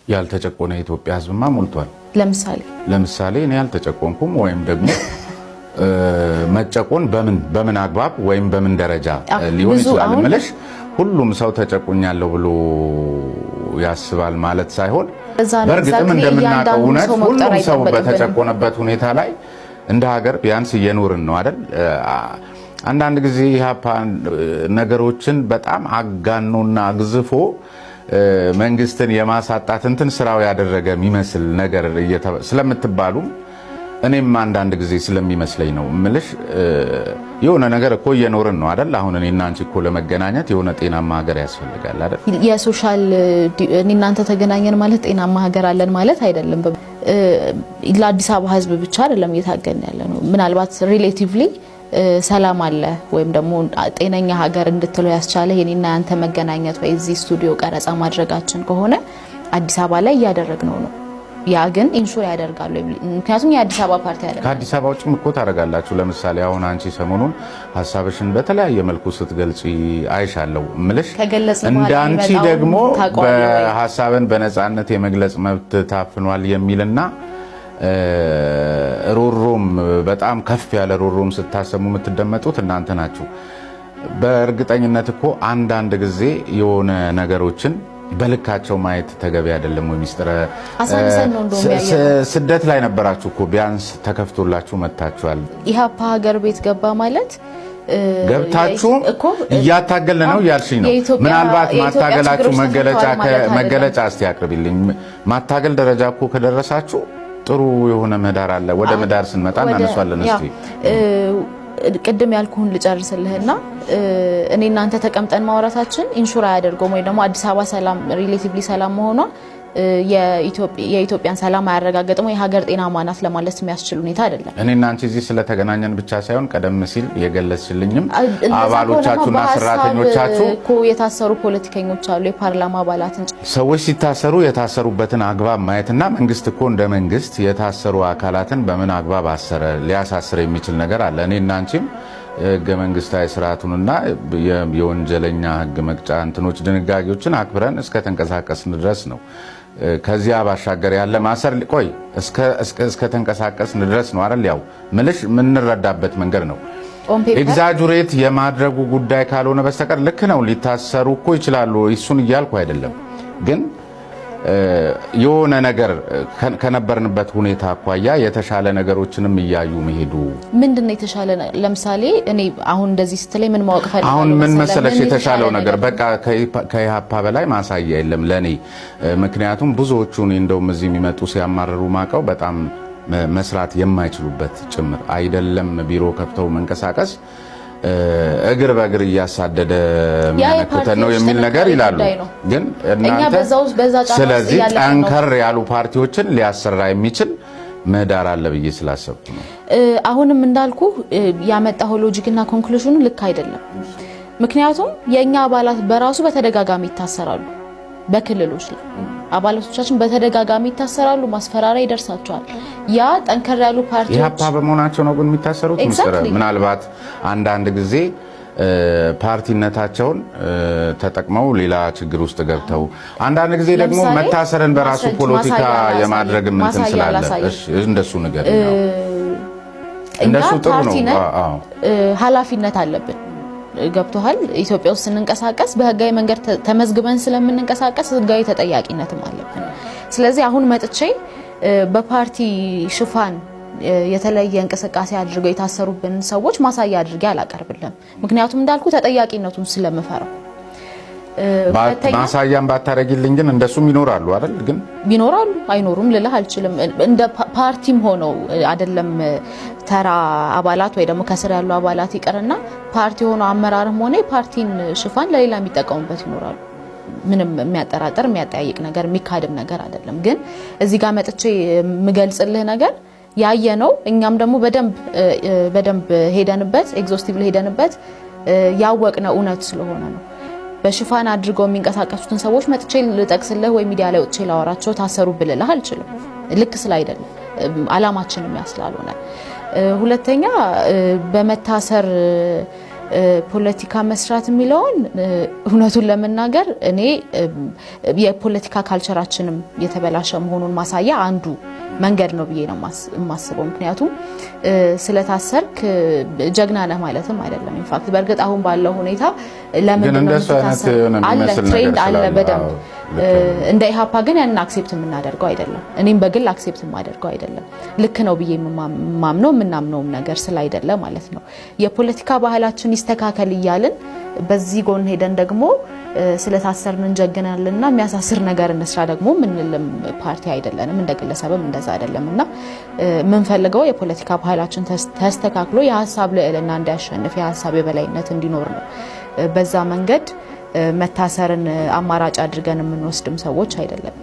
ያልተጨቆነ የኢትዮጵያ ሕዝብማ ሞልቷል። ለምሳሌ? ለምሳሌ እኔ አልተጨቆንኩም፣ ወይም ደግሞ መጨቆን በምን በምን አግባብ ወይም በምን ደረጃ ሊሆን ብዙ ይችላል አሁን እምልሽ፣ ሁሉም ሰው ተጨቁኛለሁ ብሎ ያስባል ማለት ሳይሆን እዛ ነው። በእርግጥም exactly እንደምናውቀው እያንዳንዱ እውነት ሰው መቁጠር ሁሉም ሰው አይጠበቅብንም። በተጨቆነበት ሁኔታ ላይ እንደ ሀገር ቢያንስ እየኖርን ነው አይደል? አንዳንድ ጊዜ ኢህአፓ ነገሮችን በጣም አጋኖና አግዝፎ መንግስትን የማሳጣት እንትን ስራው ያደረገ የሚመስል ነገር ስለምትባሉም እኔም አንዳንድ ጊዜ ስለሚመስለኝ ነው እምልሽ። የሆነ ነገር እኮ እየኖርን ነው አይደል? አሁን እኔና አንቺ እኮ ለመገናኘት የሆነ ጤናማ ሀገር ያስፈልጋል አይደል? የ social እኔ እናንተ ተገናኘን ማለት ጤናማ ሀገር አለን ማለት አይደለም። ለአዲስ አበባ ህዝብ ብቻ አይደለም እየታገልን ያለ ነው። ምናልባት relatively ሰላም አለ ወይም ደግሞ ጤነኛ ሀገር እንድትለው ያስቻለ የኔና ያንተ መገናኘት ወይ እዚህ ስቱዲዮ ቀረጻ ማድረጋችን ከሆነ አዲስ አበባ ላይ እያደረግነው ነው። ያ ግን ensure ያደርጋሉ። ምክንያቱም የአዲስ አበባ ፓርቲ አይደለም። ከአዲስ አበባ ውጭም እኮ ታደርጋላችሁ። ለምሳሌ አሁን አንቺ ሰሞኑን ሀሳብሽን በተለያየ መልኩ ስትገልጪ አይሻለሁ እምልሽ ከገለጽን እንደ በኋላ አንቺ የሚመጣውን ደግሞ ታውቀዋለህ ወይ? በሀሳብን በነፃነት የመግለጽ መብት ታፍኗል የሚልና ሮሮም በጣም ከፍ ያለ ሮሮም ስታሰሙ የምትደመጡት እናንተ ናችሁ። በእርግጠኝነት እኮ አንዳንድ ጊዜ የሆነ ነገሮችን በልካቸው ማየት ተገቢ አይደለም ወይ? ሚስጥረ አሳንሰን ነው እንደውም ያየነው። ስደት ላይ ነበራችሁ እኮ፣ ቢያንስ ተከፍቶላችሁ መጥታችኋል። ኢህአፓ ሀገር ቤት ገባ ማለት ገብታችሁ እኮ እያታገልን ነው እያልሽኝ ነው። ምናልባት የኢትዮጵያ ማታገላችሁ ችግሮች መገለጫ ተፈተዋል ማለት አይደለም። መገለጫ እስቲ አቅርቢልኝ። ማታገል ደረጃ እኮ ከደረሳችሁ ጥሩ የሆነ ምህዳር አለ። ወደ ምህዳር ስንመጣ እናነሷለን። እስቲ ቅድም ያልኩህን ልጨርስልህና እኔ እናንተ ተቀምጠን ማውራታችን ensure አያደርገውም ወይ ደግሞ አዲስ አበባ ሰላም፣ relatively ሰላም መሆኗ የኢትዮጵያን ሰላም አያረጋግጥም ወይ የሀገር ጤናማ ናት ለማለት የሚያስችል ሁኔታ አይደለም። እኔና አንቺ እዚህ ስለተገናኘን ብቻ ሳይሆን ቀደም ሲል የገለጽሽልኝም እንደዛ አባሎቻችሁና ከሆነማ በሀሳብ ሰራተኞቻችሁ እኮ የታሰሩ ፖለቲከኞች አሉ፣ የፓርላማ አባላትን ሰዎች ሲታሰሩ የታሰሩበትን አግባብ ማየትና መንግስት እኮ እንደ መንግስት የታሰሩ አካላትን በምን አግባብ አሰረ ሊያሳስር የሚችል ነገር አለ። እኔና አንቺም ህገ መንግስታዊ ስርዓቱንና የወንጀለኛ ህግ መቅጫ እንትኖች ድንጋጌዎችን አክብረን እስከ ተንቀሳቀስን ድረስ ነው። ከዚያ ባሻገር ያለ ማሰር ቆይ እስከ ተንቀሳቀስን ድረስ ነው አይደል? ያው ምልሽ የምንረዳበት መንገድ ነው። On paper exaggerate የማድረጉ ጉዳይ ካልሆነ በስተቀር ልክ ነው። ሊታሰሩ እኮ ይችላሉ። እሱን እያልኩ አይደለም። ግን የሆነ ነገር ከነበርንበት ሁኔታ አኳያ የተሻለ ነገሮችንም እያዩ መሄዱ ምንድን ነው የተሻለ? ለምሳሌ እኔ አሁን እንደዚህ ስትለኝ ምን ማወቅ እፈልጋለሁ አሁን ምን መሰለህ? መሰለሽ ምን የተሻለው የተሻለ ነገር በቃ ከኢህአፓ በላይ ማሳያ የለም ለኔ። ምክንያቱም ብዙዎቹ እኔ እንደውም እዚህ የሚመጡ ሲያማርሩ ማቀው በጣም መስራት የማይችሉበት ጭምር አይደለም፣ ቢሮ ከፍተው መንቀሳቀስ እግር በእግር እያሳደደ የሚያነክተን ነው የፓርቲዎች የሚል ነገር ጥንካሬ ይላሉ። ጉዳይ ነው። ግን እኛ እናንተ በዛ ውስጥ በዛ ጫና ውስጥ ስለዚህ እያለፍን ነው። ጠንከር ያሉ ፓርቲዎችን ሊያሰራ የሚችል ምህዳር አለ ብዬ ስላሰብኩ ነው። አሁንም እንዳልኩ ያመጣኸው logic እና conclusion ኑ ልክ አይደለም። ምክንያቱም የእኛ አባላት በራሱ በተደጋጋሚ ይታሰራሉ። በክልሎች ላይ አባላቶቻችን በተደጋጋሚ ይታሰራሉ፣ ማስፈራሪያ ይደርሳቸዋል። ያ ጠንከር ያሉ ፓርቲዎች ኢህአፓ በመሆናቸው ነው ግን የሚታሰሩት? ምስረ Exactly. ምናልባት አንዳንድ ጊዜ ፓርቲነታቸውን ተጠቅመው ሌላ ችግር ውስጥ ገብተው አንዳንድ ጊዜ ደግሞ ለምሳሌ መታሰርን በራሱ ፖለቲካ ማሳያ ላሳይ፣ የማድረግ እንትን ማሳያ ስላለ ላሳይ። እሺ፣ እንደሱ ንገሪኝ። አዎ። እኛ እንደሱ ጥሩ ነው። ፓርቲ ነን፣ አዎ። ኃላፊነት አለብን። ገብቶሃል? ኢትዮጵያ ውስጥ ስንንቀሳቀስ በህጋዊ መንገድ ተመዝግበን ስለምንንቀሳቀስ ህጋዊ ተጠያቂነትም አለብን። ስለዚህ አሁን መጥቼ በፓርቲ ሽፋን የተለየ እንቅስቃሴ አድርገው የታሰሩብን ሰዎች ማሳያ አድርጌ አላቀርብልም። ምክንያቱም እንዳልኩ ተጠያቂነቱን ስለምፈራው። ሁለተኛ ማሳያም ባታረጊልኝ ግን እንደሱም ይኖራሉ አይደል? ግን ይኖራሉ አይኖሩም ልልህ አልችልም። እንደ ፓርቲም ሆነው አይደለም፣ ተራ አባላት ወይ ደግሞ ከስር ያሉ አባላት ይቅርና ፓርቲ ሆኖ አመራርም ሆነ የፓርቲን ሽፋን ለሌላ የሚጠቀሙበት ይኖራሉ። ምንም የሚያጠራጥር፣ የሚያጠያይቅ ነገር፣ የሚካድም ነገር አይደለም። ግን እዚህ ጋር መጥቼ የምገልጽልህ ነገር ያየነው እኛም ደግሞ በደንብ በደንብ ሄደንበት፣ exhaustively ሄደንበት ያወቅነው እውነት ስለሆነ ነው። በሽፋን አድርገው የሚንቀሳቀሱትን ሰዎች መጥቼ ልጠቅስልህ ወይ ሚዲያ ላይ ወጥቼ ላወራቸው ታሰሩ ብልልህ አልችልም። ልክ ስላይደለም፣ አላማችንም ያ ስላልሆነ። ሁለተኛ በመታሰር ፖለቲካ መስራት የሚለውን እውነቱን ለመናገር እኔ የፖለቲካ culture ኣችንም የተበላሸ መሆኑን ማሳያ አንዱ መንገድ ነው ብዬ ነው የማስበው። ምክንያቱም ስለታሰርክ ጀግና ነህ ማለትም አይደለም። In fact በእርግጥ አሁን ባለው ሁኔታ ለምንድን ነው አለ trend አለ በደንብ። እንደ ኢህአፓ ግን ያንን accept የምናደርገው አይደለም። እኔም በግል accept የማደርገው አይደለም። ልክ ነው ብዬ የማምነው የምናምነውም ነገር ስላይደለ ማለት ነው። የፖለቲካ ባህላችን ይስተካከል እያልን በዚህ ጎን ሄደን ደግሞ ስለታሰርን እንጀግናለንና የሚያሳስር ነገር እንስራ ደግሞ ምንልም ፓርቲ አይደለንም። እንደ ግለሰብም እንደዛ አይደለም እና የምንፈልገው የፖለቲካ ባህላችን ተስተካክሎ የሀሳብ ልዕልና እንዲያሸንፍ፣ የሀሳብ የበላይነት እንዲኖር ነው። በዛ መንገድ መታሰርን አማራጭ አድርገን የምንወስድም ሰዎች አይደለም።